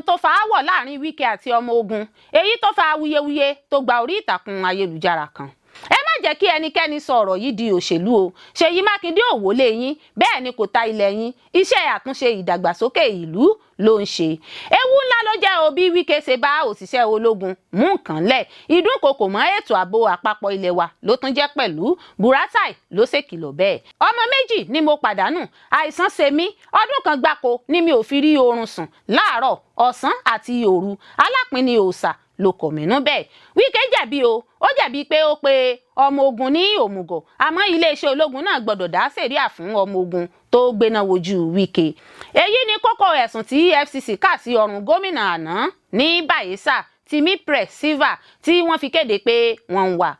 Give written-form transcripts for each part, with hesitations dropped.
Ohun tó fa aáwọ̀ láàrin Wike àti ọmọ ogun, èyí tó fa awuyewuye tó gba orí ìtàkùn ayélujára kan. Ẹ má jẹ́ kí ẹnikẹ́ni sọ ọ̀rọ̀ yìí di òṣèlú o. Ṣèyí Mákindé ò wọlé yín, bẹ́ẹ̀ ni kò ta ilẹ̀ yín. Iṣẹ́ àtúnṣe ìdàgbàsókè ìlú ló ń ṣe. Ewu ńlá ló jẹ́ o bí Wike ṣe bá òṣìṣẹ́ ológun mú nǹkan lẹ̀. Ìdúnkokò mọ́ ètò ààbò àpapọ̀ ilé wa ló tún jẹ́ pẹ̀lú. Buratai ló ṣèkìlọ̀ bẹ́ẹ̀. Ọmọ méjì ni mo pàdánù, àìsàn ṣe mí, ọdún kan gbáko ni mi ò fi rí oorun sùn láàárọ̀, ọ̀sán àti òru. Alápínní òòṣà ló kọ̀ mínú bẹ́ẹ̀. Wike jẹ̀bi o, ó jẹ̀bi pé ó pe ọmọ ogun ní òmùgọ̀, àmọ́ iléeṣẹ́ ológun náà gbọ́dọ̀ dá sẹ̀ríà fún ọmọ ogun tó gbéná wojú Wike. Èyí ni kókó ẹ̀sùn tí EFCC kà sí ọrùn gómìnà àná ní Bayelsa, Timipre Sylva, tí wọ́n fi kéde pé wọ́n ń wá.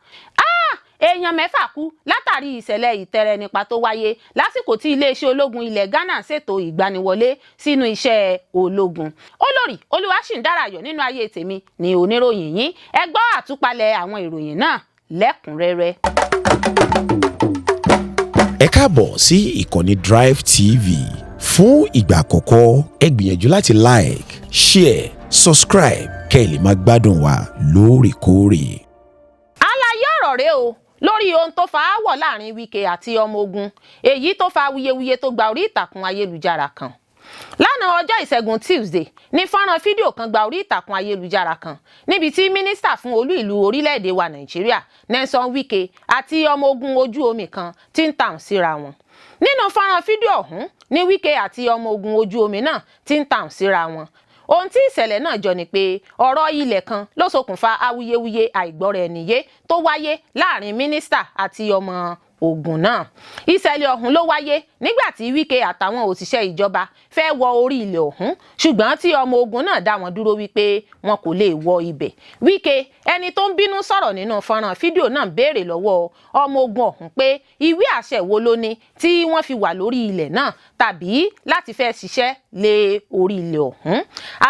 Èèyàn 6 kú látàrí ìṣẹ̀lẹ̀ ìtẹrẹnipa tó wáyé lásìkò tí iléeṣẹ́ ológun ilẹ̀ Ghana ṣètò ìgbaniwọlé sínú iṣẹ́ ológun. Olórí Olúwaṣìndárayọ̀ nínú ayé tèmi ni oníròyìn yín. Ẹ gbọ́ àtúpalẹ̀ àwọn ìròyìn náà lẹ́kùnrẹ́rẹ́. Ẹ káàbọ̀ sí ìkànnì Drive TV. Fún ìgbà àkọ́kọ́, ẹ gbìyànjú láti like, share, subscribe kẹ́ ẹ lè máa gbádùn wa lóòrèkóòrè. Àlàyé ọ̀rọ̀ rèé o lórí ohun tó fa aáwọ̀ láàrin Wike àti ọmọ ogun, èyí tó fa awuyewuye tó gba orí ìtàkùn ayélujára kan. Lánàá ọjọ́ Ìṣẹ́gun Tuesday ní fọ́nrán fídíò kan gba orí ìtàkùn ayélujára kan níbi tí mínísítà fún olú ìlú orílẹ̀-èdè wa Nàìjíríà, Nyesom Wike, àti ọmọ ogun ojú omi kan ti ń tàn síra wọn. Nínú fọ́nrán fídíò ọ̀hún ní Wike àti ọmọ ogun ojú omi náà ti ń tàn síra wọn. Ohun tí ìṣẹ̀lẹ̀ náà jọ ni pé ọ̀rọ̀ ilẹ̀ kan ló ṣokùnfà awuyewuye àìgbọ́ra-ẹni-yé tó wáyé láàrin mínísítà àti ọmọ ogun náà. Ìṣẹ̀lẹ̀ ọ̀hún ló wáyé nígbà tí Wike àtàwọn òṣìṣẹ́ ìjọba fẹ́ wọ orí ilẹ̀ ọ̀hún, ṣùgbọ́n tí ọmọ ogun náà dá wọn dúró wípé wọn kò lè wọ ibẹ̀. Wike, ẹni tó ń bínú sọ̀rọ̀ nínú fọ́nrán fídíò náà, béèrè lọ́wọ́ ọmọ ogun ọ̀hún pé ìwé àṣẹ wo ló ní tí wọ́n fi wà lórí ilẹ̀ náà tàbí láti fẹ́ ṣiṣẹ́ lé orí ilẹ̀ ọ̀hún,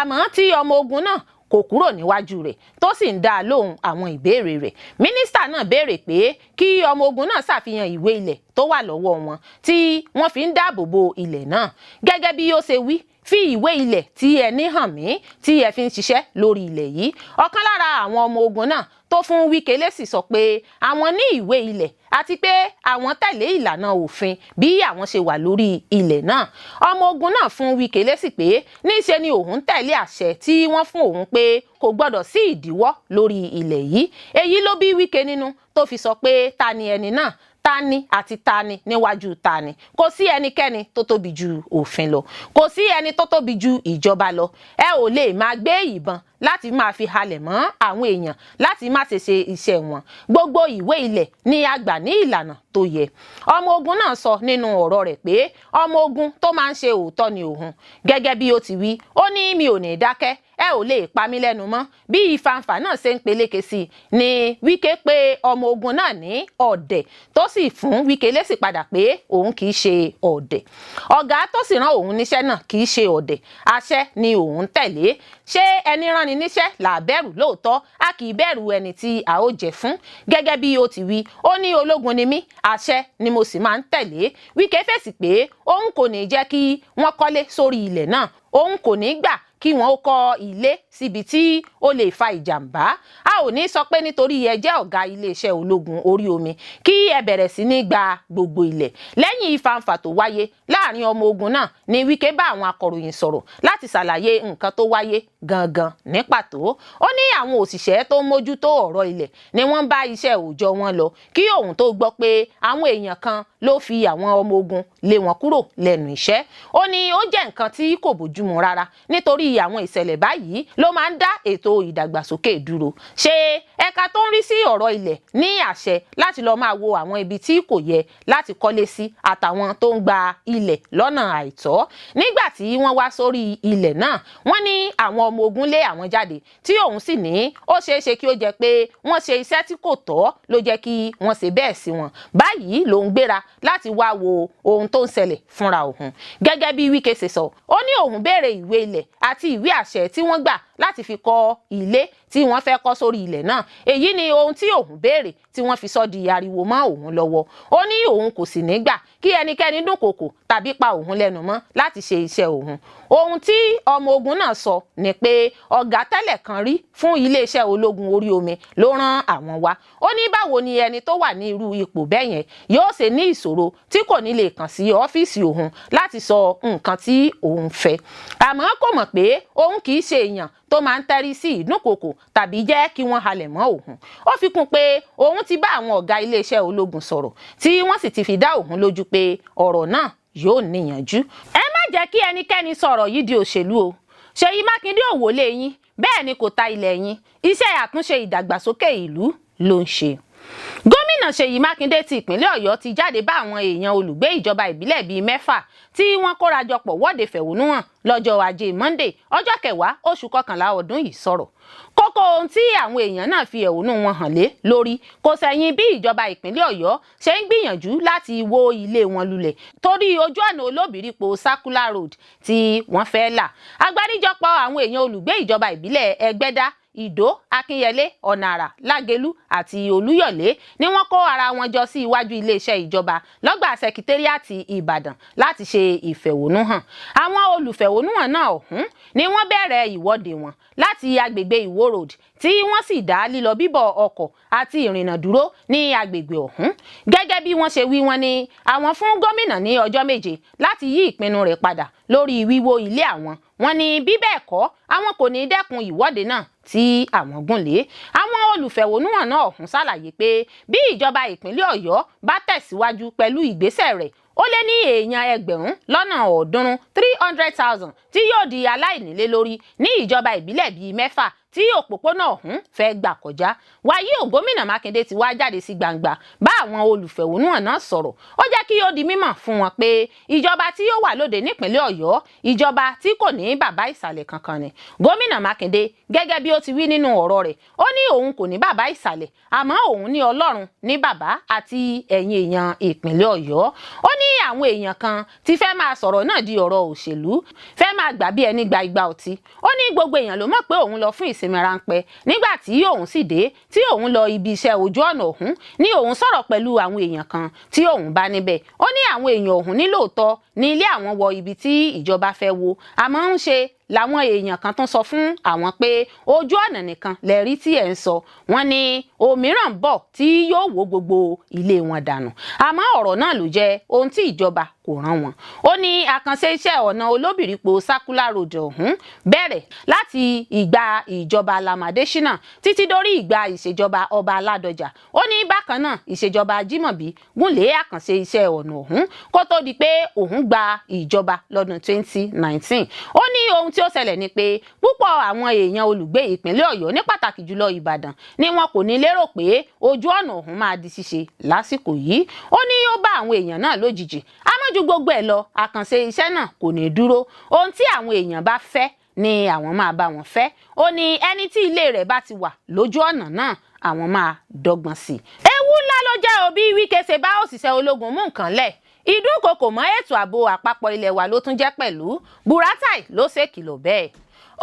àmọ́ tí ọmọ ogun náà kò kúrò níwájú rẹ̀ tó sì ń dá a lóhùn àwọn ìbéèrè rẹ̀. Mínísítà náà béèrè pé kí ọmọ ogun náà ṣàfihàn ìwé ilẹ̀ tó wà lọ́wọ́ wọn tí wọ́n fi ń dáàbò bo ilẹ̀ náà. Gẹ́gẹ́ bí ó ṣe wí, "Fi ìwé ilẹ̀ tí ẹ ní hàn mí tí ẹ fi ń ṣiṣẹ́ lórí ilẹ̀ yìí." Ọ̀kan lára àwọn ọmọ ogun náà tó fún Wike lésì sọ pé àwọn ní ìwé ilẹ̀ àti pé àwọn tẹ̀lé ìlànà òfin bí àwọn ṣe wà lórí ilẹ̀ náà. Ọmọ ogun náà fún Wike lésì pé níṣe ni òun tẹ̀lé àṣẹ tí wọ́n fún òun, pé kò gbọ́dọ̀ sí ìdíwọ́ lórí ilẹ̀ yìí. Èyí ló bí Wike nínú tó fi sọ pé ta ni ẹni náà, tani àti tani níwájú tani? Kò sí ẹnikẹ́ni tó tóbi ju òfin lọ, kò sí ẹni tó tóbi ju ìjọba lọ. Ẹ ò lè máa gbé ìbọn láti máa fi halẹ̀ mọ́ àwọn èèyàn láti má ṣe ṣe iṣẹ́ wọn. Gbogbo ìwé ilẹ̀ ni a gbà ní ìlànà tó yẹ. Ọmọ ogun náà sọ nínú ọ̀rọ̀ rẹ̀ pé ọmọ ogun tó máa ń ṣe òótọ́ ni òun. Gẹ́gẹ́ bí ó ti wí, ó ní, "Mi ò ní dákẹ́, ẹ ò lè pa mí lẹ́nu mọ́." Bí ìfàǹfà náà ṣe ń peléke sí i ni Wike pé ọmọ ogun náà ní ọ̀dẹ̀, tó sì fún Wike lésì padà pé òun kì í ṣe ọ̀dẹ̀, ọ̀gá tó sì rán òun níṣẹ́ náà kì í ṣe ọ̀dẹ̀, àṣẹ ni òun tẹ̀lé. Ṣé ẹni rán ni níṣẹ́ là bẹ̀rù? Lóòótọ́, a kì í bẹ̀rù ẹni tí a ó jẹ fún. Gẹ́gẹ́ bí ó ti wí, ó ní, "Ológun ni mí, àṣẹ ni mo sì máa ń tẹ̀lé." Wike fèsì pé òun kò ní jẹ́ kí wọ́n kọ́lé sórí ilẹ̀ náà, òun kò ní gbà kí wọ́n ó kọ́ ilé síbi tí ó lè fa ìjàmbá. A ò ní sọ pé nítorí ẹ jẹ́ ọ̀gá iléeṣẹ́ ológun orí omi kí ẹ bẹ̀rẹ̀ sí ní gba gbogbo ilẹ̀. Lẹ́yìn ìfàǹfà tó wáyé láàrin ọmọ ogun náà ni Wike bá àwọn akọ̀ròyìn sọ̀rọ̀ láti ṣàlàyé nǹkan tó wáyé gangan ní pàtó. Ó ní àwọn òṣìṣẹ́ tó ń mójútó ọ̀rọ̀ ilẹ̀ ni wọ́n bá iṣẹ́ òòjọ́ wọn lọ kí òun tó gbọ́ pé àwọn èèyàn kan ló fi àwọn ọmọ ogun lé wọn kúrò lẹ́nu iṣẹ́. Ó ní ó jẹ́ nǹkan tí kò bójúmu rárá, nítorí àwọn ìṣẹ̀lẹ̀ báyìí ló máa ń dá ètò ìdàgbàsókè dúró. Ṣé ẹ̀ka tó ń rí sí ọ̀rọ̀ ilẹ̀ ní àṣẹ láti lọ́ọ́ máa wo àwọn ibi tí kò yẹ láti kọ́lé sí àtàwọn tó ń gba ilẹ̀ lọ́nà àìtọ́? Nígbà tí wọ́n wá sórí ilẹ̀ náà, wọ́n ní àwọn ọmọ ogun lé àwọn jáde, tí òun sì ní ó ṣeé ṣe kí ó jẹ́ pé wọ́n ṣe iṣẹ́ tí kò tọ́ ló jẹ́ kí wọ́n ṣe bẹ́ẹ̀ sí wọn. Báyìí ló ń gbéra láti wá wo ohun tó ń ṣẹlẹ̀ fúnra òun. Gẹ́gẹ́ bí Wike ṣe sọ, ó ní òun béèrè ìwé ilẹ̀ àti Àti ìwé àṣẹ tí wọ́n gbà láti fi kọ́ ilé tí wọ́n fẹ́ kọ́ sórí ilẹ̀ náà. Èyí ni ohun tí òun béèrè tí wọ́n fi sọ di ariwo mọ́ òun lọ́wọ́. Ó ní òun kò sì ní gbà kí ẹnikẹ́ni dúnkòokò tàbí pa òun lẹ́nu mọ́ láti ṣe iṣẹ́ òun. Ohun tí ọmọ ogun náà sọ ni pé ọ̀gá tẹ́lẹ̀ kan rí fún iléeṣẹ́ ológun orí omi ló rán àwọn wá. Ó ní báwo ni ẹni tó wà ní irú ipò bẹ́ẹ̀ yẹn yóò ṣe ní ìṣòro tí kò ní lè kàn sí ọ́fíìsì òun láti sọ nǹkan tí òun fẹ́? Àmọ́ kò mọ̀ pé òun kì í ṣe èèyàn tó máa ń tẹ́rí sí ìdúnkokò tàbí jẹ́ kí wọ́n halẹ̀ mọ́ òun. Ó fi kún pé òun ti bá àwọn ọ̀gá iléeṣẹ́ ológun sọ̀rọ̀, tí wọ́n sì ti fi dá òun lójú pé ọ̀rọ̀ náà yóò níyànjú. Ẹ má jẹ́ kí ẹnikẹ́ni sọ̀rọ̀ yìí di òṣèlú o. Ṣèyí Mákindé ò wọlé yín, bẹ́ẹ̀ ni kò ta ilẹ̀ yín. Iṣẹ́ àtúnṣe ìdàgbàsókè ìlú ló ń ṣe. Gómìnà Ṣèyí Mákindé ti ìpínlẹ̀ Ọ̀yọ́ ti jáde bá àwọn èèyàn olùgbé ìjọba ìbílẹ̀ bíi mẹ́fà tí wọ́n kóra jọ pọ̀ wọ́de fẹ̀hónúhàn lọ́jọ́ Ajé Monday, ọjọ́ 10 oṣù 11 ọdún yìí sọ̀rọ̀. Kókó ohun tí àwọn èèyàn náà fi ẹ̀hónú wọn hàn lé lórí kò sẹ́yìn bí ìjọba ìpínlẹ̀ Ọ̀yọ́ ṣe ń gbìyànjú láti wó ilé wọn lulẹ̀ torí ojú ọ̀nà olóbìrípo Circular Road tí wọ́n fẹ́ là. Agbáríjọpọ̀ àwọn èèyàn olùgbé ìjọba ìbílẹ̀ Ẹgbẹ́dá, Ìdó, Akínyẹlé, Ọ̀nà Àrà, Lágelú àti Olúyọ̀lé ni wọ́n kó ara wọn jọ sí iwájú iléeṣẹ́ ìjọba lọ́gbà sẹkítẹ́rìàtì Ìbàdàn láti ṣe ìfẹ̀hónúhàn. Àwọn olùfẹ̀hónúhàn náà ọ̀hún ni wọ́n bẹ̀rẹ̀ ìwọ́de wọn láti agbègbè Ìwó Road, tí wọ́n sì dá lílọ bíbọ̀ ọkọ̀ àti ìrìnnà dúró ní agbègbè ọ̀hún. Gẹ́gẹ́ bí wọ́n ṣe wí, wọ́n ní àwọn fún gómìnà ní ọjọ́ 7 láti yí ìpinnu rẹ̀ padà lórí wíwó ilé àwọn. Wọ́n ní bí bẹ́ẹ̀ kọ́, àwọn kò ní dẹ́kun ìwọ́de náà tí àwọn gùn lé. Àwọn olùfẹ̀hónúhàn náà ọ̀hún ṣàlàyé pé bí ìjọba ìpínlẹ̀ Ọ̀yọ́ bá tẹ̀síwájú pẹ̀lú ìgbésẹ̀ rẹ̀, ó lé ní èèyàn 300,000, 300,000, tí yóò di aláìnílé lórí ní ìjọba ìbílẹ̀ bíi mẹ́fà tí òpópónà ọ̀hún fẹ́ gbà kọjá. Wàyí ò, gómìnà Mákindé ti wá jáde sí gbangba bá àwọn olùfẹ̀hónúhàn náà sọ̀rọ̀. Ó jẹ́ kí ó di mímọ̀ fún wọn pé ìjọba tí yóò wà lóde nípìnlẹ̀ Ọ̀yọ́, ìjọba tí kò ní bàbá ìsàlẹ̀ kankan ni. Gómìnà Mákindé, gẹ́gẹ́ bí ó ti wí nínú ọ̀rọ̀ rẹ̀, ó ní òun kò ní bàbá ìsàlẹ̀, àmọ́ òun ní Ọlọ́run ní bàbá àti ẹ̀yin èèyàn ìpínlẹ̀ Ọ̀yọ́. Ó ní àwọn èèyàn kan ti fẹ́ máa sọ̀rọ̀ náà di ọ̀rọ̀ òṣèlú, fẹ́ máa gbà bí ẹni gba igba ọtí. Ó ní gbogbo èèyàn ló mọ̀ pé òun lọ fún ìsinmi ráńpẹ́. Nígbà tí òun sì dé, tí òun lọ ibi iṣẹ́ ojú ọ̀nà ọ̀hún, ní òun sọ̀rọ̀ pẹ̀lú àwọn èèyàn kan tí òun bá níbẹ̀. Ó ní àwọn èèyàn ọ̀hún ní lóòótọ́ ní ilé àwọn wọ ibi tí ìjọba fẹ́ wo, àmọ́ ń ṣe làwọn èèyàn kan tún sọ fún àwọn pé ojú ọ̀nà nìkan lẹ́rí tí ẹ̀ ń sọ. Wọ́n ní òmíràn ń bọ̀ tí yóò wó gbogbo ilé wọn dànù, àmọ́ ọ̀rọ̀ náà ló jẹ́ ohun tí ìjọba kò rán wọn. Ó ní àkànṣe iṣẹ́ ọ̀nà olóbìrípo Circular Road ọ̀hún bẹ̀rẹ̀ láti ìgbà ìjọba Lam Adésínà títí dórí ìgbà ìṣèjọba ọba Ládọjà. Ó ní bákan náà, ìṣèjọba Ajímọ̀bí gúnlé àkànṣe iṣẹ́ ọ̀nà ọ̀hún kó tó di pé òun gba ìjọba lọ́dún 2019. Ó ní ohun tí ó ṣẹlẹ̀ ni pé púpọ̀ àwọn èèyàn olùgbé ìpínlẹ̀ Ọ̀yọ́, ní pàtàkì jùlọ Ìbàdàn, ni wọn kò ní lérò pé ojú ọ̀nà ọ̀hún máa di ṣíṣe lásìkò yìí. Ó ní ó bá àwọn èèyàn náà lójijì, àmọ́ ju gbogbo ẹ̀ lọ, àkànṣe iṣẹ́ náà kò ní dúró. Ohun tí àwọn èèyàn bá fẹ́ ni àwọn máa bá wọn fẹ́. Ó ní ẹni tí ilé rẹ̀ bá ti wà lójú ọ̀nà náà, àwọn máa dọ́gbọ́n sí i. Ewu ńlá ló jẹ́ òbí Wike ṣe bá òṣìṣẹ́ ológun mú nǹkan lẹ̀. Ìdúnkokò mọ́ ètò ààbò àpapọ̀ ilẹ̀ wa ló tún jẹ́ pẹ̀lú. Buratai ló ṣèkìlọ̀ bẹ́ẹ̀.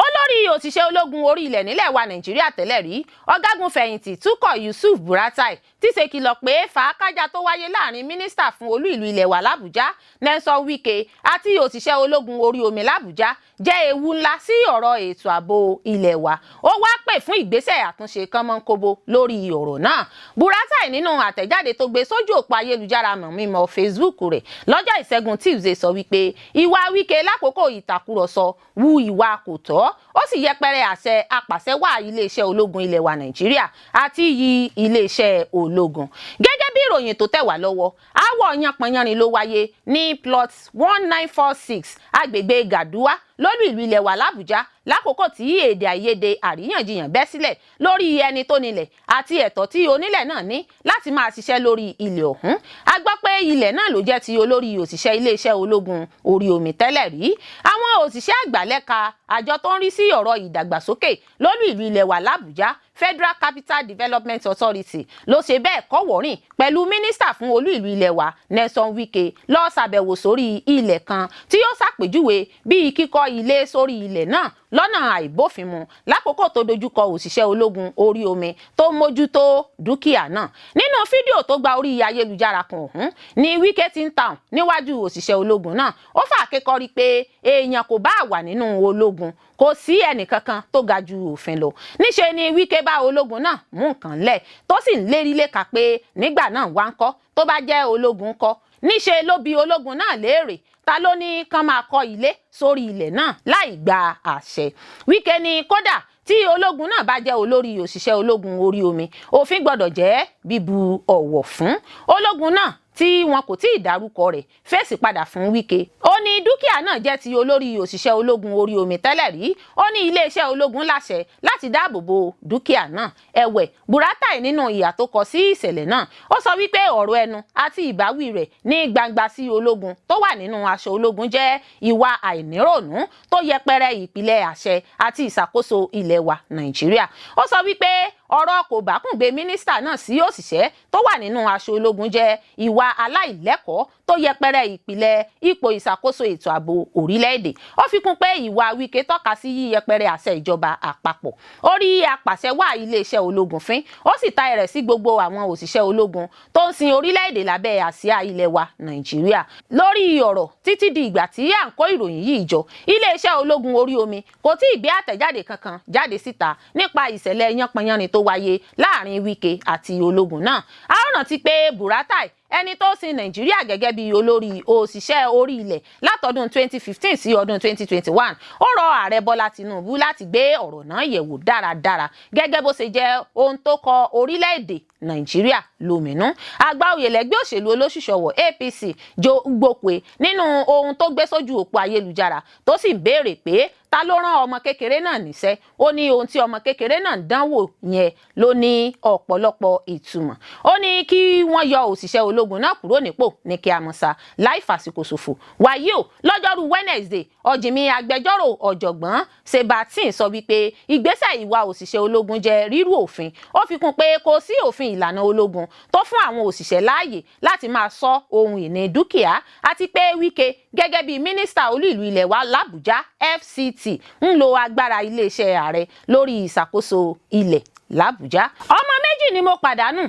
Olórí òṣìṣẹ́ ológun orí ilẹ̀ nílẹ̀ wa Nàìjíríà tẹ́lẹ̀ rí, ọ̀gágun fẹ̀yìntì Túkọ̀ Yusuf Buratai, ti ṣèkìlọ̀ pé fàákájà tó wáyé láàrin mínísítà fún olú ìlú ilẹ̀ wa làbújá, Nyesom Wike, àti òṣìṣẹ́ ológun orí omi làbújá jẹ́ ewu ńlá sí ọ̀rọ̀ ètò ààbò ilẹ̀ wa. Ó wá pè fún ìgbésẹ̀ àtúnṣe kánmọ́nkóbó lórí ọ̀rọ̀ náà. Buratai, nínú àtẹ̀jáde tó gbé sójú òpó ayélujára mímọ́ Facebook rẹ̀ lọ́jọ́ Ìṣẹ́gun Tuesday, sọ wípé ìwà Wike lákòókò ìtàkùrọ̀sọ wu ìwà kò tọ́, ó sì yẹpẹrẹ àṣẹ apàṣẹwàá iléeṣẹ́ ológun ilẹ̀ wa Nàìjíríà àti iyì iléeṣẹ́ ológun. Gẹ́gẹ́ bí ìròyìn tó tẹ̀ wá lọ́wọ́, aáwọ̀ yánpọnyánrin ló wáyé ní plot 1946, agbègbè Gàdúwà, lólú ìlú ilẹ̀ wa làbújá, lákòókò tí èdè àìyedè àríyànjiyàn bẹ́ sílẹ̀ lórí ẹni tó nílẹ̀ àti ẹ̀tọ́ tí onílẹ̀ náà ní láti máa ṣiṣẹ́ lórí ilẹ̀ ọ̀hún. A gbọ́ pé ilẹ̀ náà ló jẹ́ ti olórí òṣìṣẹ́ iléeṣẹ́ ológun orí omi tẹ́lẹ̀ rí. Àwọn òṣìṣẹ́ àgbà lẹ́ka àjọ tó ń rí sí ọ̀rọ̀ ìdàgbàsókè lólú ìlú ilẹ̀ wa làbújá. Federal Capital Development Authority ló ṣe bẹ́ẹ̀ kọ́wọ̀ọ́rìn pẹ̀lú mínísítà fún olú ìlú ilẹ̀ wa Nelson Wike lọ ṣàbẹ̀wò sórí ilẹ̀ kan tí yóò ṣàpèjúwe bíi kíkọ́ ilé sórí ilẹ̀ náà lọ́nà àìbófinmu lákòókò tó dojúkọ òṣìṣẹ́ ológun orí omi tó mójútó dúkìá náà. Nínú fídíò tó gba orí ayélujára kan ọ̀hún ní Wike ti ń tàn níwájú òṣìṣẹ́ ológun náà. Ó fà kékọ́rí pé èèyàn kò bá wà nínú ológun, kò sí ẹnìkankan tó ga ju òfin lọ. Níṣe ni Wike bá ológun náà mú nǹkan lẹ̀, tó sì ń lérí léka pé nígbà náà wá ń kọ́, tó bá jẹ́ ológun kọ́. Níṣe ló bi ológun náà léèrè, ta ló ní kán máa kọ́ ilé sórí ilẹ̀ náà láì gba àṣẹ? Wike ní kódà tí ológun náà bá jẹ́ olórí òṣìṣẹ́ ológun orí omi, òfin gbọ́dọ̀ jẹ́ bíbu ọ̀wọ̀ fún. Ológun náà tí wọn kò tí ì dárúkọ rẹ̀ fèsì padà fún Wike. Ó ní dúkìá náà jẹ́ ti olórí òṣìṣẹ́ ológun orí omi tẹ́lẹ̀ rí. Ó ní iléeṣẹ́ ológun láṣẹ láti dáàbò bo dúkìá náà. Ẹ̀wẹ̀, Buratai nínú ìhà tó kọ sí ìṣẹ̀lẹ̀ náà, ó sọ wípé ọ̀rọ̀ ẹnu àti ìbáwí rẹ̀ ní gbangba sí ológun tó wà nínú aṣọ ológun jẹ́ ìwà àìníròònú tó yẹpẹrẹ ìpìlẹ̀ àṣẹ àti ìṣàkóso ilẹ̀ wa Nàìjíríà. Ó sọ wípé ọ̀rọ̀ kò bákùngbé mínísítà náà sí òṣìṣẹ́ tó wà nínú aṣọ ológun jẹ́ ìwà aláìlẹ́kọ̀ọ́ tó yẹpẹrẹ ìpìlẹ̀ ipò ìṣàkóso ètò ààbò orílẹ̀-èdè. Ó fi kún pé ìwà Wike tọ́ka sí yíyẹpẹrẹ àṣẹ ìjọba àpapọ̀. Ó rí apàṣẹ wá iléeṣẹ́ ológun fín, ó sì ta ẹ̀rẹ̀ sí gbogbo àwọn òṣìṣẹ́ ológun tó ń sin orílẹ̀-èdè lábẹ́ àsíá ilẹ̀ wa Nàìjíríà. Lórí ọ̀rọ̀ títí di ìgbà tí à ń kó ìròyìn yìí jọ, iléeṣẹ́ ológun orí omi kò tí ì gbé àtẹ̀jáde kankan jáde síta nípa ìṣẹ̀lẹ̀ yánpọnyánrin tó wáyé láàrin Wike àti ológun náà. A ó rántí pé Buratai, ẹni tó sin Nàìjíríà gẹ́gẹ́ bí olórí òṣìṣẹ́ orí ilẹ̀ látọdún 2015 sí ọdún 2021, ó rọ ààrẹ Bọ́lá Tinubu láti gbé ọ̀rọ̀ náà yẹ̀wò dáradára gẹ́gẹ́ bó ṣe jẹ́ ohun tó kọ orílẹ̀-èdè Nàìjíríà lóminú. Àgbà oyè lẹ́gbẹ́ òṣèlú olóṣùṣọ̀wọ̀ APC, Joe Igbokwe, nínú ohun tó gbé sójú òpó ayélujára tó sì ń béèrè pé ta ló rán ọmọ kékeré náà níṣẹ́, ó ní ohun tí ọmọ kékeré náà ń dánwò yẹn ló ní ọ̀pọ̀lọpọ̀ ìtumọ̀. Ó ní kí wọ́n yọ òṣìṣẹ́ ológun náà kúrò nípò ní kí a mọ̀ sá láì fàsìkò ṣòfò. Wàyí o, lọ́jọ́rú Wednesday, ọ̀jìnmí agbẹjọ́rò ọ̀jọ̀gbọ́n Sebastian sọ wípé ìgbésẹ̀ ìwà òṣìṣẹ́ ológun jẹ́ rírú òfin. Ó fi kún pé kò sí òfin ìlànà ológun tó fún àwọn òṣìṣẹ́ láàyè láti máa ṣọ́ ohun ìní dúkìá, àti pé Wike gẹ́gẹ́ bíi mínísítà olú ìlú ilẹ̀ wa làbújá FCT ń lo agbára iléeṣẹ́ ààrẹ lórí ìṣàkóso ilẹ̀ làbújá. Ọmọ méjì ni mo pàdánù,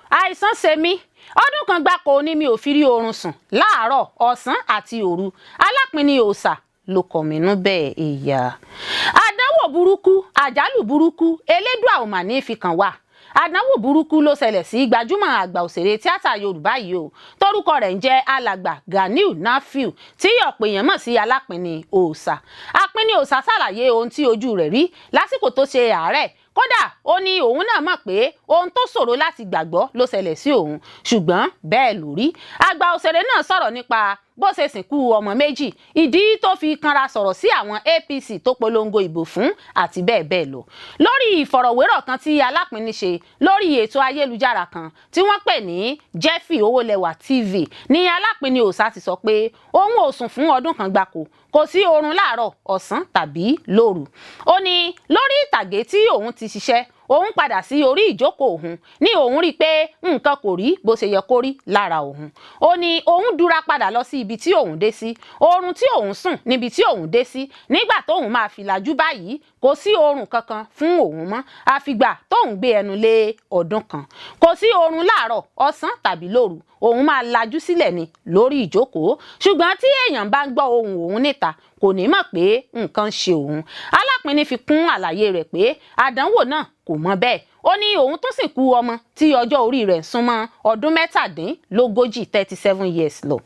àìsàn ṣe mí, ọdún kan gbáko ni mi ò fi rí oorun sùn láàárọ̀, ọ̀sán àti òru. Alápinni òòṣà ló kọ̀ mí nú bẹ́ẹ̀. Ìyá àdánwò burúkú, àjálù burúkú, elédùà ò mà ní fi kàn wá. Àdánwò burúkú ló ṣẹlẹ̀ sí gbajúmọ̀ àgbà òṣèré tíátà Yorùbá yìí o, torúkọ rẹ̀ ń jẹ́ Alàgbà Ganiu Nafiu, tí ọ̀pọ̀ èèyàn mọ̀ sí Alápinni Òòṣà. Apinni Òòṣà ṣàlàyé ohun tí ojú rẹ̀ rí lásìkò tó ṣe àárẹ̀. Kódà ó ní òun náà mọ̀ pé ohun tó ṣòro láti gbàgbọ́ ló ṣẹlẹ̀ sí òun, ṣùgbọ́n bẹ́ẹ̀ ló rí. Àgbà òṣèré náà sọ̀rọ̀ nípa bó ṣe sìnkú ọmọ méjì, ìdí tó fi kanra sọ̀rọ̀ sí àwọn APC tó polongo ìbò fún, àti bẹ́ẹ̀ bẹ́ẹ̀ lọ. Lórí ìfọ̀rọ̀wérọ̀ kan tí Alápinni ṣe lórí ètò ayélujára kan tí wọ́n pè ní Jeffy Owólẹwà TV ní Alápinni Òòṣà ti sọ pé òun ò sùn fún ọdún kan gbáko, kò sí oorun láàárọ̀, ọ̀sán tàbí lóru. Ó ní lórí ìtàgé tí òun ti ṣiṣẹ́, òun padà sí orí ìjókòó òun ní òun rí i pé nǹkan kò rí bó ṣe yẹ kó rí lára òun. Ó ní òun dúra padà lọ sí ibi tí òun dé sí, oorun tí òun sùn níbi tí òun dé sí. Nígbà tóun máa fi lajú báyìí, kò sí oorun kankan fún òun mọ́, àfìgbà tóun gbé ẹnu lé ọdún kan. Kò sí oorun láàárọ̀, ọ̀sán tàbí lóru, òun máa lajú sílẹ̀ ni lórí ìjókòó, ṣùgbọ́n tí èèyàn bá ń gbọ́ ohùn òun níta, kò ní mọ̀ pé nǹkan ń ṣe òun. Alápinni fi kún àlàyé rẹ̀ pé àdánwò náà kò mọ bẹ́ẹ̀. Ó ní òun tún sìnkú ọmọ tí ọjọ́ orí rẹ̀ ń súnmọ́ ọdún 37, 37 years lọ.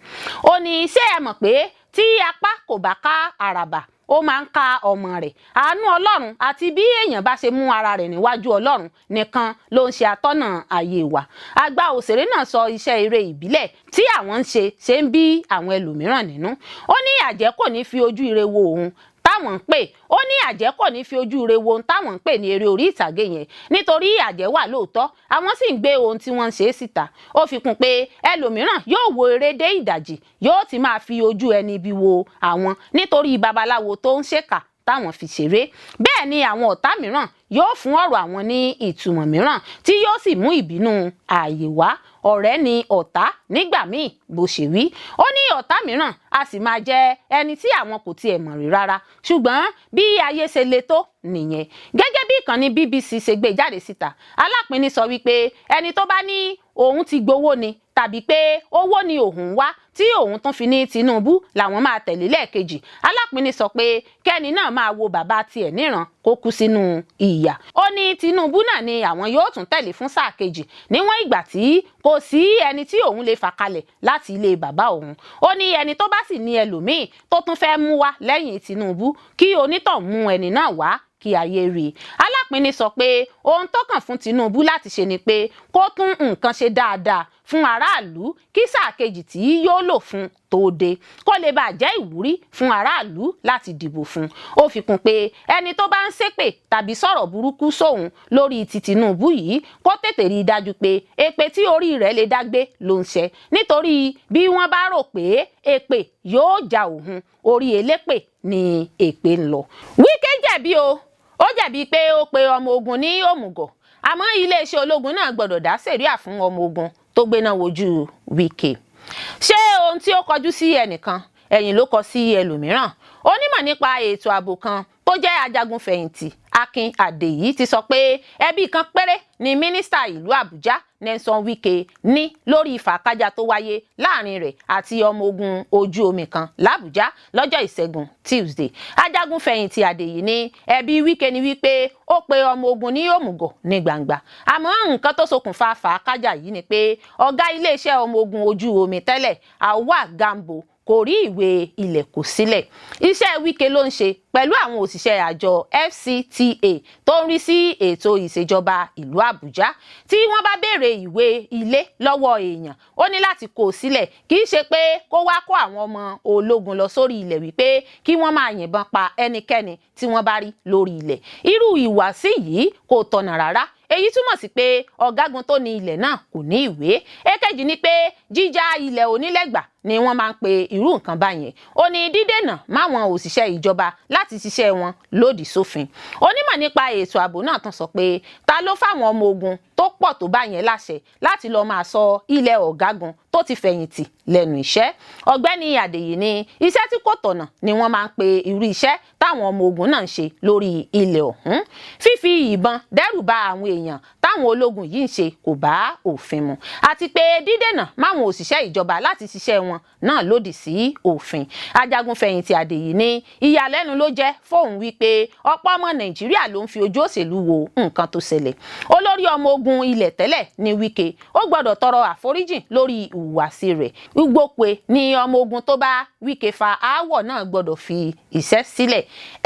Ó ní ṣé ẹ mọ̀ pé tí apá kò bá ká àràbà, ó máa ń ká ọmọ rẹ̀? Àánú Ọlọ́run àti bí èèyàn bá ṣe mú ara rẹ̀ níwájú Ọlọ́run nìkan ló ń ṣe atọ́nà ayé wa. Àgbà òṣèré náà sọ iṣẹ́ eré ìbílẹ̀ tí àwọn ń ṣe ṣe ń bí àwọn ẹlòmíràn nínú. Ó ní àjẹ́ kò ní fi ojú ire wo òun táwọn ń pè, ó ní àjẹ́ kò ní fi ojú ire wo ohun táwọn ń pè ní eré orí ìtàgé yẹn, nítorí àjẹ́ wà lóòótọ́, àwọn sì ń gbé ohun tí wọ́n ń ṣe síta. Ó fi kún pé ẹlòmíràn yóò wo eré dé ìdajì, yóò ti máa fi ojú ẹni ibi wo àwọn nítorí babaláwo tó ń ṣèkà. táwọn fi ṣeré. Bẹ́ẹ̀ ni àwọn ọ̀tá mìíràn yóò fún ọ̀rọ̀ àwọn ní ìtumọ̀ mìíràn tí yóò sì mú ìbínú ààyè wá. Ọ̀rẹ́ ni ọ̀tá nígbà míì, bó ṣe wí. Ó ní ọ̀tá mìíràn a sì máa jẹ́ ẹni tí àwọn kò tiẹ̀ mọ̀ rí rárá, ṣùgbọ́n bí ayé ṣe le tó nìyẹn. Gẹ́gẹ́ bí ìkànnì BBC ṣe gbé jáde síta, Alápinni sọ wípé ẹni tó bá ní òun ti gbowó ni tàbí pé owó ni òun wá tí òun tún fi ní Tinubu làwọn máa tẹ̀lé lẹ́ẹ̀kejì, Alápinni sọ pé kẹ́ni náà máa wo bàbá tiẹ̀ níran kó kú sínú ìyà. Ó ní Tinubu náà ni àwọn yóò tún tẹ̀lé fún sáà kejì níwọ̀n ìgbà tí kò sí ẹni tí òun lè fà kalẹ̀ láti ilé bàbá òun. Ó ní ẹni tó bá sì ní ẹlòmíì tó tún fẹ́ mú wá lẹ́yìn Tinubu, kí onítọ̀ mú ẹni náà wá kí ayé rí i. Alápinni sọ pé ohun tó kàn fún Tinubu láti ṣe ni pé kó tún nǹkan ṣe dáadáa fún aráàlú kí sáà kejì tí yóò lò fún tó dé kó lè bàa jẹ́ ìwúrí fún aráàlú láti dìbò fún. Ó fi kún pé ẹni tó bá ń ṣépè tàbí sọ̀rọ̀ burúkú sóhun lórí ti Tinubu yìí, kó tètè rí i dájú pé èpè tí orí rẹ̀ lè dágbé ló ń ṣe, nítorí bí wọ́n bá rò pé èpè yóò ja òun, orí elépè ni èpè ń lọ. Wike jẹ̀bi o. Ó jẹ̀bi pé ó pe ọmọ ogun ní òmùgọ̀, àmọ́ iléeṣẹ́ ológun náà gbọ́dọ̀ dá sẹ̀ríà fún ọmọ ogun tó gbéná wojú Wike. Ṣé ohun tí ó kọjú sí ẹnìkan, ẹ̀yìn ló kọ sí ẹlòmíràn? Onímọ̀ nípa ètò ààbò kan tó jẹ́ ajagunfẹ̀yìntì, Akin Àdèyí, ti sọ pé ẹbí kan péré ni mínísítà ìlú Àbújá Nelson Wike ní lórí ìfàkájà tó wáyé láàrin rẹ̀ àti ọmọ ogun ojú omi kan làbújá lọ́jọ́ Ìṣẹ́gun Tuesday. Ajagunfẹ̀yìntì Àdèyí ní ẹbí Wike ni wípé ó pe ọmọ ogun ní òmùgọ̀ ní gbangba, àmọ́ nǹkan tó ṣokùnfà fàákájà yìí ni pé ọ̀gá iléeṣẹ́ ọmọ ogun ojú omi tẹ́lẹ̀, Auwa Gambo, kò rí ìwé ilẹ̀ kò sílẹ̀. Iṣẹ́ Wike ló ń ṣe pẹ̀lú àwọn òṣìṣẹ́ àjọ FCTA tó ń rí sí ètò ìṣèjọba ìlú Àbújá. Tí wọ́n bá béèrè ìwé ilé lọ́wọ́ èèyàn, ó ní láti kó o sílẹ̀, kì í ṣe pé kó wá kó àwọn ọmọ ológun lọ sórí ilẹ̀ wípé kí wọ́n máa yìnbọn pa ẹnikẹ́ni tí wọ́n bá rí lórí ilẹ̀. Irú ìwàsí yìí kò tọ̀nà rárá. Èyí túmọ̀ sí pé ọ̀gágun tó ní ilẹ̀ náà kò ní ìwé. Èkejì ni pé jíjá ilẹ̀ onílẹ̀gbà ni wọ́n máa ń pe irú nǹkan báyẹn. Ó ní dídènà máwọn òṣìṣẹ́ ìjọba láti ṣiṣẹ́ wọn lòdì sófin. Onímọ̀ nípa ètò ààbò náà tún sọ pé ta ló fáwọn ọmọ ogun tó pọ̀ tó báyẹn láṣẹ láti lọ́ọ́ máa sọ ilẹ̀ ọ̀gágun tó ti fẹ̀yìntì lẹ́nu iṣẹ́? Ọ̀gbẹ́ni Àdèyí ní iṣẹ́ tí kò tọ̀nà ni wọ́n máa ń pe irú iṣẹ́ táwọn ọmọ ogun náà ń ṣe lórí ilẹ̀ ọ̀hún. Fífi ìbọn dẹ́rù ba àwọn èèyàn táwọn ológun yìí ń ṣe kò bá òfin mu, àti pé dídènà máwọn òṣìṣẹ́ ìjọba láti ṣiṣẹ́ wọn náà lòdì sí òfin. Ajagunfẹ̀yìntì Àdèyí ní ìyàlẹ́nu ló jẹ́ fóun wípé ọ̀pọ̀ ọmọ Nàìjíríà ló ń fi ojú òṣèlú wo nǹkan tó ṣẹlẹ̀. Olórí ọmọ ogun ilẹ̀ tẹ́lẹ̀ ní Wike, ó gbọ́dọ̀ tọrọ àforíjìn lórí ìhùwàsí rẹ̀. Ugbokwe ní ọmọ ogun tó bá Wike fa aáwọ̀ náà gbọ́dọ̀ fi iṣẹ́ sílẹ̀.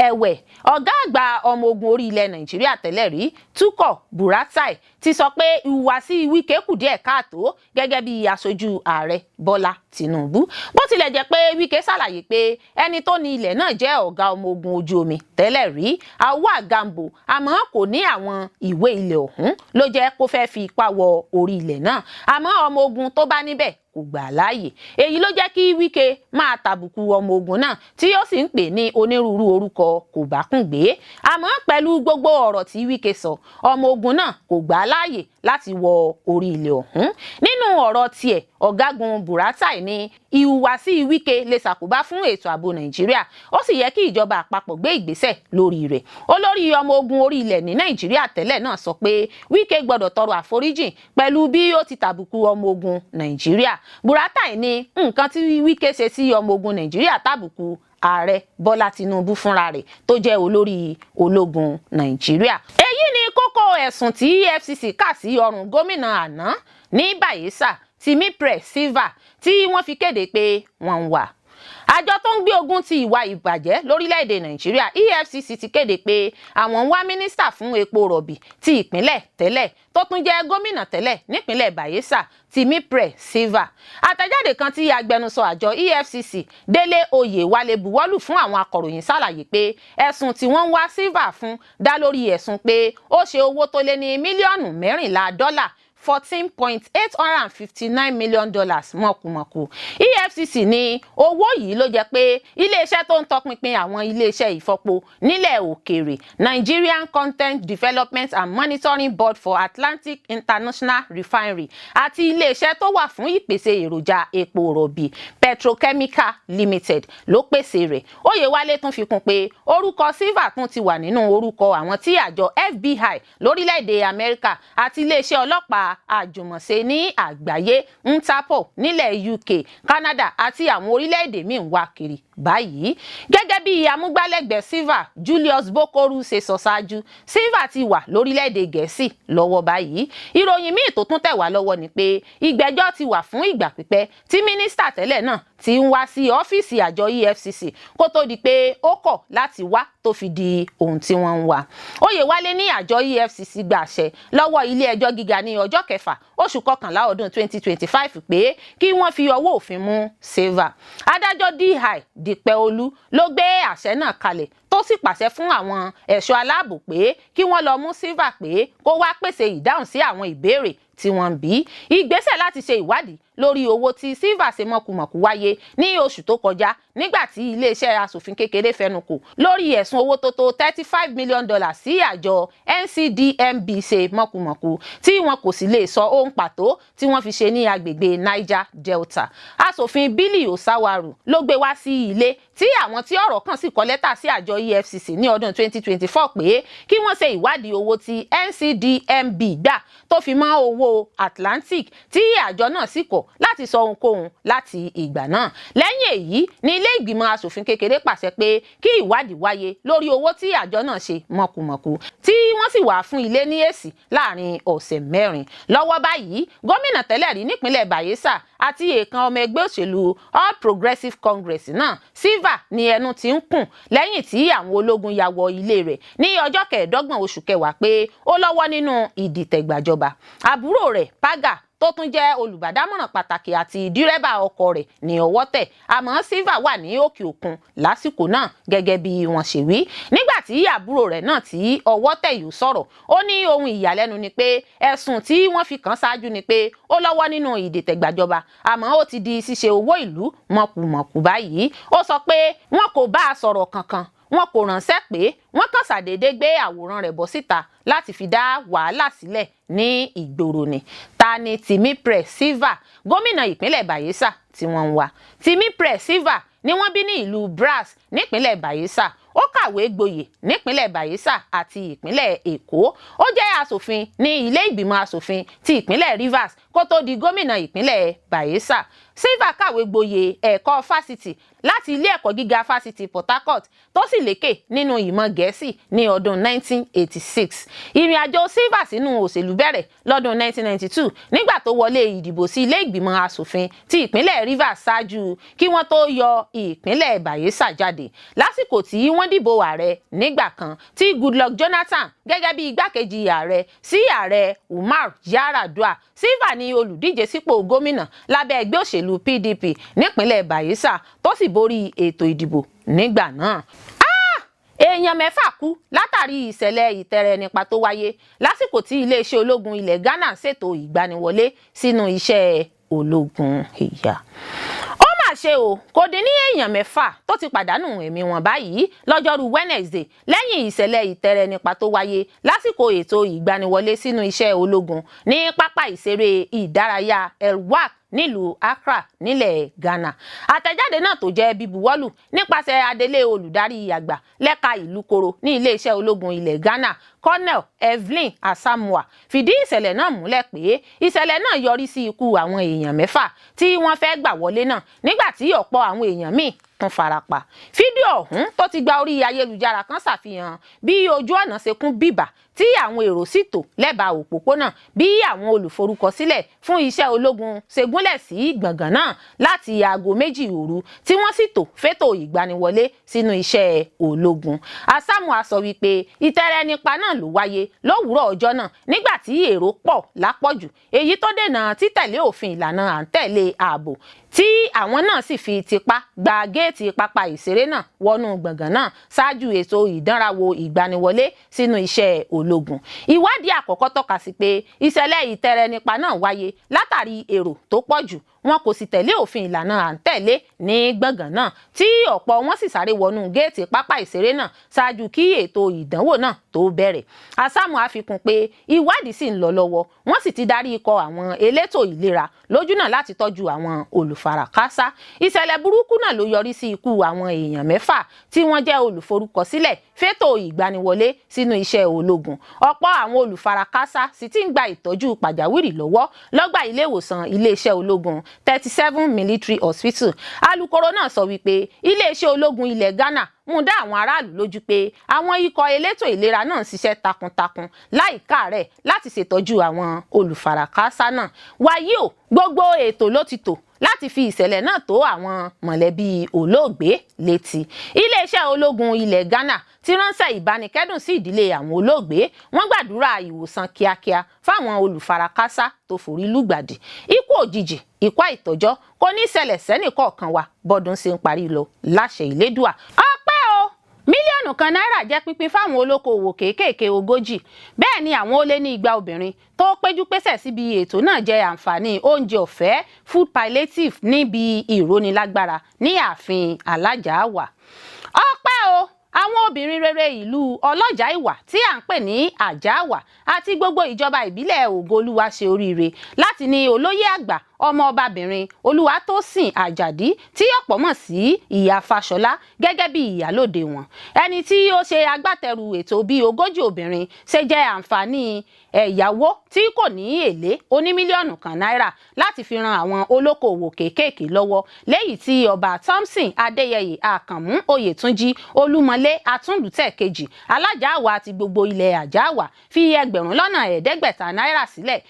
Ẹ̀wẹ̀, ọ̀gá àgbà ọmọ ogun orí ilẹ̀ Nàìjíríà tẹ́lẹ̀ rí, Túkọ̀ Buratai, ti sọ pé ìhùwàsí Wike kù díẹ̀ káàtó gẹ́gẹ́ bí aṣojú ààrẹ Bọ́lá Tinubu. Bó tilẹ̀ jẹ́ pé Wike ṣàlàyé pé ẹni tó ní ilẹ̀ náà jẹ́ ọ̀gá ọmọ ogun ojú omi tẹ́lẹ̀ rí, Auwa Gambo, àmọ́ kò ní àwọn ìwé ilẹ̀ ọ̀hún ló jẹ́ kó fẹ́ fi ipá wọ orí ilẹ̀ náà, àmọ́ ọmọ ogun tó bá níbẹ̀ kò gbà láàyè. Èyí ló jẹ́ kí Wike máa tàbùkù ọmọ ogun náà, tí ó sì ń pè ní onírúurú orúkọ kò bá kùn gbé. Àmọ́ pẹ̀lú gbogbo ọ̀rọ̀ tí Wike sọ, ọmọ ogun náà kò gbà láàyè láti wọ orí ilẹ̀ ọ̀hún. Nínú ọ̀rọ̀ tiẹ̀, ọ̀gágun Buratai ní ìhùwàsí Wike lè ṣàkóbá fún ètò ààbò Nàìjíríà, ó sì yẹ kí ìjọba àpapọ̀ gbé ìgbésẹ̀ lórí rẹ̀. Olórí ọmọ ogun orí ilẹ̀ ní Nàìjíríà tẹ́lẹ̀ náà sọ pé Wike gbọ́dọ̀ tọrọ àforíjìn pẹ̀lú bí ó ti tàbùkù ọmọ ogun Nàìjíríà. Buratai ní nǹkan tí Wike ṣe sí ọmọ ogun Nàìjíríà tàbùkù ààrẹ Bọ́lá Tinubu fúnra rẹ̀ tó jẹ́ olórí ológun Nàìjíríà. Èyí ni kókó ẹ̀sùn tí EFCC kà sí ọrùn gómìnà àná ní Bayelsa, Timipre Sylva, tí wọ́n fi kéde pé wọ́n ń wà. Àjọ tó ń gbé ogun ti ìwà ìbàjẹ́ lórílẹ̀‐èdè Nàìjíríà, EFCC, ti kéde pé àwọn ń wá mínísítà fún epo rọ̀bì ti ìpínlẹ̀ tẹ́lẹ̀ tó tún jẹ́ gómìnà tẹ́lẹ̀ nípínlẹ̀ Bayelsa, Timipre Sylva. Àtẹ̀jáde kan tí agbẹnusọ àjọ EFCC, Délé Oyèwálé, buwọ́lù fún àwọn akọ̀ròyìn ṣàlàyé pé ẹ̀sùn tí wọ́n ń wá Sylva fún dá lórí ẹ̀sùn pé ó ṣe owó tó lé ní mílíọ̀nù 14 dọ́là. $14.859 million mọ̀kùmọ̀kù. EFCC ní owó yìí ló jẹ́ pé iléeṣẹ́ tó ń tọpinpin àwọn iléeṣẹ́ ìfọpo nílẹ̀ òkèèrè, Nigerian Content Development and Monitoring Board for Atlantic International Refinery, àti iléeṣẹ́ tó wà fún ìpèsè èròjà epo rọ̀bì, Petrochemical Limited, ló pèsè rẹ̀. Oyèwálé tún fi kún pé orúkọ Sylva tún ti wà nínú orúkọ àwọn tí àjọ FBI lórílẹ̀‐èdè Amẹ́ríkà àti iléeṣẹ́ ọlọ́pàá àjùmọ̀ṣe ní àgbáyé, Interpol, nílẹ̀ UK, Canada àti àwọn orílẹ̀-èdè míì ń wá kiri báyìí. Gẹ́gẹ́ bí amúgbálẹ́gbẹ̀ẹ́ Sylva, Julius Bokoru, ṣe sọ ṣáájú, Sylva ti wà lórílẹ̀-èdè Gẹ̀ẹ́sì lọ́wọ́ báyìí. Ìròyìn míì tó tún tẹ̀ wá lọ́wọ́ ni pé ìgbẹ́jọ́ ti wà fún ìgbà pípẹ́ tí mínísítà tẹ́lẹ̀ náà ti ń wá sí ọ́fíìsì àjọ EFCC kó tó di pé ó kọ̀ láti wá tó fi di ohun tí wọ́n ń wá. Oyèwálé ní àjọ EFCC gba àṣẹ lọ́wọ́ ilé ẹjọ́ gíga ní ọjọ́ 6 oṣù 11 ọdún 2025 pé kí wọ́n fi ọwọ́ òfin mú Sylva. Adájọ́ D.I. Dípẹ́olú ló gbé àṣẹ náà kalẹ̀, tó sì pàṣẹ fún àwọn ẹ̀ṣọ́ aláàbò pé kí wọ́n lọ mú Sylva pé kó wá pèsè ìdáhùn sí àwọn ìbéèrè tí wọ́n ń bí. Ìgbésẹ̀ láti ṣe ìwádìí lórí owó tí Sylva ṣe mọ̀kùmọ̀kù wáyé ní oṣù tó kọjá, nígbà tí iléeṣẹ́ asòfin kékeré fẹnu kò lórí ẹ̀sùn owó tó tó $35 million sí àjọ NCDMB ṣe mọ̀kùmọ̀kù, tí wọn kò sì lè sọ ohun pàtó tí wọ́n fi ṣe ní agbègbè Niger Delta. Asòfin Billy Osawaru ló gbé wá sí ilé, tí àwọn tí ọ̀rọ̀ kàn sì kọ lẹ́tà sí àjọ EFCC ní ọdún 2024 pé kí wọ́n ṣe ìwádìí owó tí NCDMB gbà tó fi mọ́ owó Atlantic, tí àjọ náà sì kọ̀ láti sọ ohunkóhun láti ìgbà náà. Lẹ́yìn èyí ní ilé ìgbìmọ̀ asòfin kékeré pàṣẹ pé kí ìwádìí wáyé lórí owó tí àjọ náà ṣe mọ̀kùmọ̀kù, tí wọ́n sì wà fún ilé ní èsì láàrin ọ̀sẹ̀ 4. Lọ́wọ́ báyìí, gómìnà tẹ́lẹ̀ rí nípínlẹ̀ Bayelsa àti èèkàn ọmọ ẹgbẹ́ òṣèlú All Progressives Congress náà, Sylva, ní ẹnu ti ń kùn lẹ́yìn tí àwọn ológun ya wọ ilé rẹ̀ ní ọjọ́ 25 oṣù 10 pé ó lọ́wọ́ nínú ìdìtẹ̀gbàjọba. Àbúrò rẹ̀ Paga, tó tún jẹ́ olùbádámọ̀ràn pàtàkì àti dírẹ́bà ọkọ̀ rẹ̀ ní ọwọ́ tẹ̀, àmọ́ Sylva wà ní òkè òkun lásìkò náà gẹ́gẹ́ bí wọ́n ṣe wí. Nígbà tí àbúrò rẹ̀ náà tí ọwọ́ tẹ̀ yóò sọ̀rọ̀, ó ní ohun ìyàlẹ́nu ni pé ẹ̀sùn tí wọ́n fi kàn ṣáájú ni pé ó lọ́wọ́ nínú ìdìtẹ̀gbàjọba, àmọ́ ó ti di ṣíṣe owó ìlú mọ̀kùmọ̀kù báyìí. Ó sọ pé wọn kò bá a sọ̀rọ̀ kankan, wọn kò ránṣẹ́ pé wọ́n kàn ṣàdédé gbé àwòrán rẹ̀ bọ́ síta láti fi dá wàhálà sílẹ̀ ní ìgboro ni. Ta ni Timipre Sylva, gómìnà ìpínlẹ̀ Bayelsa tí wọ́n ń wá? Timipre Sylva ni wọ́n bí ní ìlú Brass nípínlẹ̀ Bayelsa. Ó kàwé gboyè nípínlẹ̀ Bayelsa àti ìpínlẹ̀ Èkó. Ó jẹ́ aṣòfin ní ilé ìgbìmọ̀ aṣòfin ti ìpínlẹ̀ Rivers kó tó di gómìnà ìpínlẹ̀ Bayelsa. Sylva kàwé gboyè ẹ̀kọ́ fásitì láti ilé ẹ̀kọ́ gíga fásitì Port Harcourt, tó sì lékè nínú ìmọ̀ Gẹ̀ẹ́sì ní ọdún 1986. Ìrìn àjò Sylva sínú òṣèlú bẹ̀rẹ̀ lọ́dún 1992 nígbà tó wọlé ìdìbò sí ilé ìgbìmọ̀ aṣòfin ti ìpínlẹ̀ Rivers ṣáájú kí wọ́n tó yọ ìpínlẹ̀ Bayelsa jáde lásìkò tí wọ́n dìbò ààrẹ nígbà kan, tí Goodluck Jonathan gẹ́gẹ́ bí igbákejì ààrẹ sí ààrẹ Umar Yar'Adua. Sylva ni olùdíje sípò gómìnà lábẹ́ ẹgbẹ́ òṣèlú PDP nípínlẹ̀ Bayelsa, tó sì borí ètò ìdìbò nígbà náà. Èèyàn 6 kú látàrí ìṣẹ̀lẹ̀ ìtẹ̀rẹ̀ nípa tó wáyé lásìkò tí iléeṣẹ́ ológun ilẹ̀ Ghana ṣètò ìgbaniwọlé sínú iṣẹ́ ológun. Ìyá ó mà ṣe o, kò dín ní èèyàn 6 tó ti pàdánù ẹ̀mí wọn báyìí lọ́jọ́rú Wednesday lẹ́yìn ìṣẹ̀lẹ̀ ìtẹ̀rẹ̀ nípa tó wáyé lásìkò ètò ìgbaniwọlé sínú iṣẹ́ ológun ní pápá ìṣeré ìdárayá Elwak nílùú Accra nílẹ̀ Ghana. Àtẹ̀jáde náà tó jẹ́ bíbuwọ́lù nípasẹ̀ adelé olùdarí àgbà lẹ́ka ìlú koro ní iléeṣẹ́ ológun ilẹ̀ Ghana, Colonel Evelyn Asamoah, fìdí ìṣẹ̀lẹ̀ náà múlẹ̀ pé ìṣẹ̀lẹ̀ náà yọrí sí ikú àwọn èèyàn 6 tí wọ́n fẹ́ gbà wọlé náà, nígbà tí ọ̀pọ̀ àwọn èèyàn míì tún farapa. Fídíò ọ̀hún tó ti gba orí ayélujára kan ṣàfihàn bí ojú ọ̀nà ṣe kún bíbà, tí àwọn èrò sì tò lẹ́bàá òpópónà, bí àwọn olùforúkọsílẹ̀ fún iṣẹ́ ológun ṣe gúnlẹ̀ sí gbọ̀ngàn náà láti aago 2 òru, tí wọ́n sì tò fétò ìgbaniwọlé sínú iṣẹ́ ológun. Asamoah sọ wípé ìtẹ̀rẹ̀ nípa náà ló wáyé lówùúrọ̀ ọjọ́ náà nígbà tí èrò pọ̀ lápọ̀jù, èyí tó dènà títẹ̀lé òfin ìlànà à ń tẹ̀lé ààbò tí Tí àwọn náà sì fi tipá gba géètì pápá ìṣeré náà wọnú gbọ̀ngàn náà ṣáájú ètò ìdánrawò ìgbaniwọlé sínú iṣẹ́ ológun. Ìwádìí àkọ́kọ́ tọ́ka sí pé ìṣẹ̀lẹ̀ ìtẹrẹnipa náà wáyé látàrí èrò tó pọ̀ jù, wọn kò sì tẹ̀lé òfin ìlànà à ń tẹ̀lé ní gbọ̀ngàn náà, tí ọ̀pọ̀ wọn sì sáré wọnú géètì pápá ìṣeré náà ṣáájú kí ètò ìdánwò náà tó bẹ̀rẹ̀. Asámù àfikún pé ìwádìí sì ń lọ lọ́wọ́, wọ́n sì ti darí ikọ̀ àwọn elétò ìlera lójúnà láti tọ́jú àwọn olùfarakásá. Ìṣẹ̀lẹ̀ burúkú náà ló yọrí sí ikú àwọn èèyàn 6 tí wọ́n jẹ́ olùforúkọsílẹ̀ fétò ìgbaniwọlé sínú iṣẹ́ ológun. Ọ̀pọ̀ àwọn olùfarakásá sì ti ń gba ìtọ́jú pàjáwìrì lọ́wọ́ lọ́gbà ilé ìwòsàn iléeṣẹ́ ológun 37 Military Hospital. Alukoro náà sọ wípé iléeṣẹ́ ológun ilẹ̀ Ghana mú dá àwọn aráàlú lójú pé àwọn ikọ̀ elétò ìlera náà ń ṣiṣẹ́ takuntakun láì káàárẹ̀ láti ṣètọ́jú àwọn olùfarakásá náà. Wàyí o, gbogbo ètò ló ti tò láti fi ìṣẹ̀lẹ̀ náà tó àwọn mọ̀lẹ́bí olóògbé létí. Iléeṣẹ́ ológun ilẹ̀ Ghana ti ránṣẹ́ ìbánikẹ́dùn sí ìdílé àwọn olóògbé. Wọ́n gbàdúrà ìwòsàn kíákíá fáwọn olùfarakásá tó forí lùgbàdì. Ikú òjijì, ikú àìtọ́jọ́ kò ní ṣẹlẹ̀ sẹ́nìkọ̀ọ̀kan wa bọ́dún ṣe ń parí lọ láṣẹ Ìlédùà. Ọpẹ́ o, 1 mílíọ̀nù náírà jẹ́ pínpín fáwọn olókoòwò kéékèèké 40. Bẹ́ẹ̀ ni àwọn ó lé ní 200 obìnrin tó péjú pésẹ̀ síbi ètò náà jẹ àǹfààní oúnjẹ ọ̀fẹ́ food palliative níbi ìrónilágbára ní ààfin Alájàáwà. Ọpẹ́ o, àwọn obìnrin rere ìlú Ọlọ́jà Ìwà tí à ń pè ní Àjáàwà àti gbogbo ìjọba ìbílẹ̀ Ògoolúwa ṣe oríire láti ní olóyè àgbà ọmọ ọbabìnrin Olúwatósìn Àjàdí tí ọ̀pọ̀ mọ̀ sí Ìyá Fáṣọlá gẹ́gẹ́ bí ìyálòde wọn. Ẹni tí ó ṣe agbátẹrù ètò bí 40 obìnrin ṣe jẹ́ àǹfààní ẹ̀yáwó tí kò ní èlé oní 1 mílíọ̀nù náírà láti fi ran àwọn olókoòwò kéékèèké lọ́wọ́, léyìí tí Ọba Thompson Adéyẹyè Àkànmú Oyètúnjí Olúmọlé Àtúndùtẹ̀ kejì, Alájàáwà àti gbogbo ilẹ̀ Àjáàwà, fi 500,000 náírà sílẹ̀,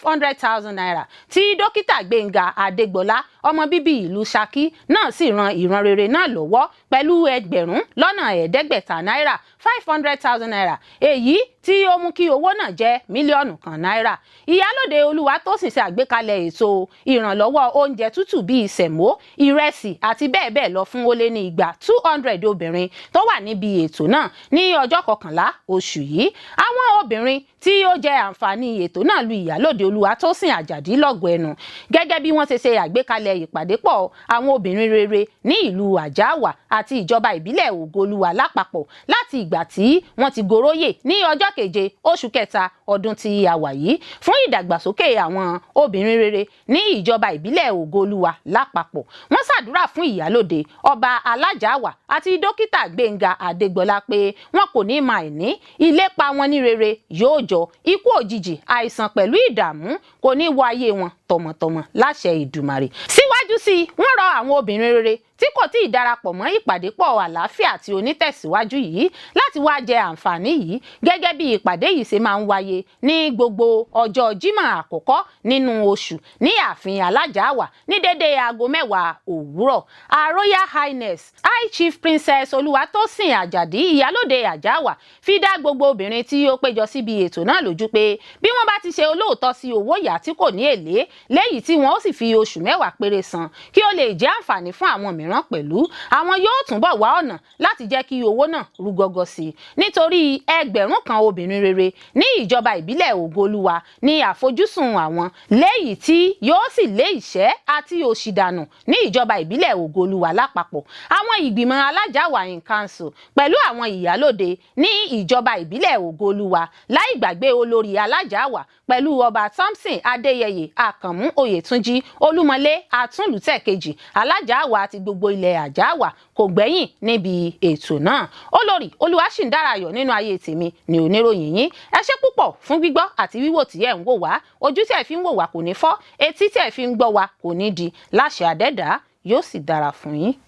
₦500,000, tí Dókítà Gbénga Adégbọlá, ọmọ bíbí ìlú Ṣakí náà sì ran ìran rere náà lọ́wọ́ pẹ̀lú 500,000 náírà, ₦500,000, èyí tí ó mú kí owó náà jẹ́ 1 mílíọ̀nù náírà. Ìyálòde Olúwatósìn ṣe àgbékalẹ̀ ètò ìrànlọ́wọ́ oúnjẹ tútù bíi sẹ̀mó, ìrẹsì àti bẹ́ẹ̀ bẹ́ẹ̀ lọ fún ó lé ní 200 obìnrin tó wà níbi ètò náà ní ọjọ́ 11 oṣù yìí. Àwọn obìnrin tí ó jẹ àǹfààní ètò náà lu Ìyálòde Olúwatósìn Àjàdí lọ́gọ̀ọ́ ẹnu gẹ́gẹ́ bí wọ́n ṣe ṣe àgbékalẹ̀ ìpàdé pọ̀ àwọn obìnrin rere ní ìlú Àjáàwà àti ìjọba ìbílẹ̀ Ògoolúwa lápapọ̀ láti ìgbà tí wọ́n ti goróyè ní ọjọ́ 7 oṣù kẹta ọdún tí a wà yìí fún ìdàgbàsókè àwọn obìnrin rere ní ìjọba ìbílẹ̀ Ògoolúwa lápapọ̀. Wọ́n ṣàdúrà fún Ìyálòde Ọba Alájàáwà àti Dókítà Gbénga Adégbọlá pé wọn kò ní máa ní ìlépa wọn ní rere yóò jọ. Ikú òjijì, àìsàn pẹ̀lú ìdààmú kò ní wọ ayé wọn tọmọtọmọ láṣẹ Ìdùmarè. Síwájú sí i, wọ́n rọ àwọn obìnrin rere tí kò tí ì darapọ̀ mọ́ ìpàdé pọ̀ àlàáfíà àti onítẹ̀síwájú yìí láti wá jẹ àǹfààní yìí gẹ́gẹ́ bí ìpàdé yìí ṣe máa ń wáyé ní gbogbo ọjọ́ Jímọ̀ àkọ́kọ́ nínú oṣù ní ààfin Alájàáwà ní dédé aago 10 òwúrọ̀. Her Royal Highness High Chief Princess Olúwatósìn Àjàdí, Ìyálòde Àjáàwà, fi dá gbogbo obìnrin tí ó péjọ síbi ètò náà lójú pé bí wọ́n bá ti ṣe olóòótọ́ sí owó yá tí kò ní èlé, léyìí tí wọ́n ó sì fi oṣù 10 péré san kí ó lè jẹ́ àǹfààní fún àwọn mìíràn pẹ̀lú, àwọn yóò túbọ̀ wá ọ̀nà láti jẹ́ kí owó náà rú gọ́gọ́ sí i, nítorí 1,000 obìnrin rere ní ìjọba ìbílẹ̀ Ògoolúwa ní àfojúsùn àwọn, léyìí tí yóò sì lé ìṣẹ́ àti òṣì dànù ní ìjọba ìbílẹ̀ Ògoolúwa lápapọ̀. Àwọn ìgbìmọ̀ Alájàáwà in council pẹ̀lú àwọn ìyálòde ní ìjọba ìbílẹ̀ Ògoolúwa, láì gbàgbé olórí Alájàáwà pẹ̀lú Ọba Thompson Adéyẹyè Àkànmú Oyètúnjí Olúmọlé Àtúnlùtẹ̀ kejì, Alájàáwà àti gbogbo ilẹ̀ Àjáàwà kò gbẹ́yìn níbi ètò náà. Olórí Olúwaṣìndárayọ̀ nínú ayé tèmi ní oníròyìn yín. Ẹ ṣé púpọ̀ fún gbígbọ́ àti wíwò tí ẹ̀ ń wò wá. Ojú tí ẹ fi ń wò wá kò ní fọ́, etí tí ẹ fi ń gbọ́ wá kò ní di láṣẹ àdẹ́dàá. Yóò sì dára fún yín.